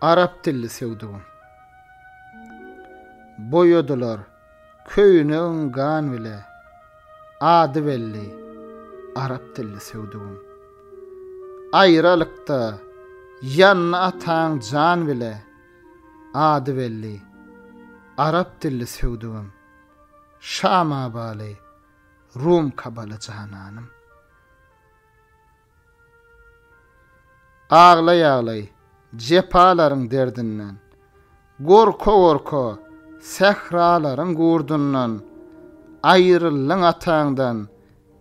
Arap dilli söwdügim. Boýadylar köýnegiň gan bile, Ady belli arap dilli söwdügim. Aýralykda ýandy ataň jan bile, Ady belli arap dilli söwdügim. Şam abaly, Rum kabaly jananym. Aglaý-aglaý, jepalaryň derdinden, Gorka-gorka, sähralaryň gurdundan, Aýryldyň ataňdan,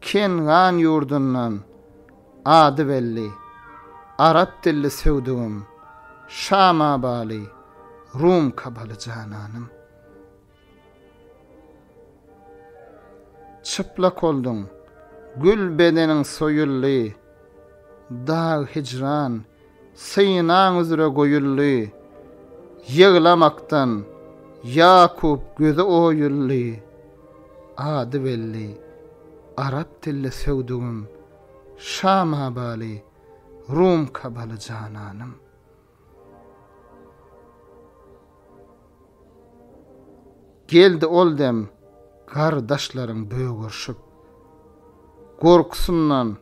Kengan ýurdundan, Ady belli, arap dilli söwdügim, Şam abaly, Rum kabaly jananym. Çyplak bolduň, gül bedeniň soýuldy, Dag hijran synaň üzre goýuldy, Ýyglamakdan Ýakup gözi oýuldy, Ady belli, arap dilli söwdügim, Şam abaly, Rum kabaly jananym. Geldi ol dem gardaşlaryň bögürşip. Gorkusyndan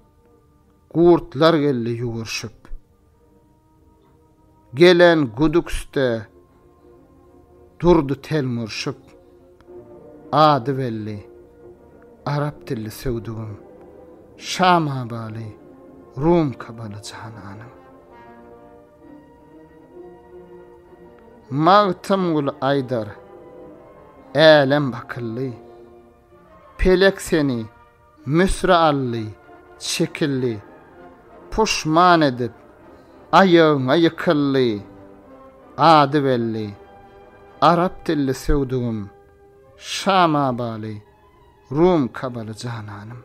gurtlar geldi ýüwürşip. Gelen Guduksde durdy telmürşip. Ady belli, arap dilli söwdügim, Şam abaly, Rum kabaly jananym. Magtymguly aýdar, Älem bakyldy, Pelek seni Müsre aldy, çekildi, Puşman edip, aýagyňa ýykyldy, Ady belli, arap dilli söwdügim, Şam abaly, Rum kabaly jananym.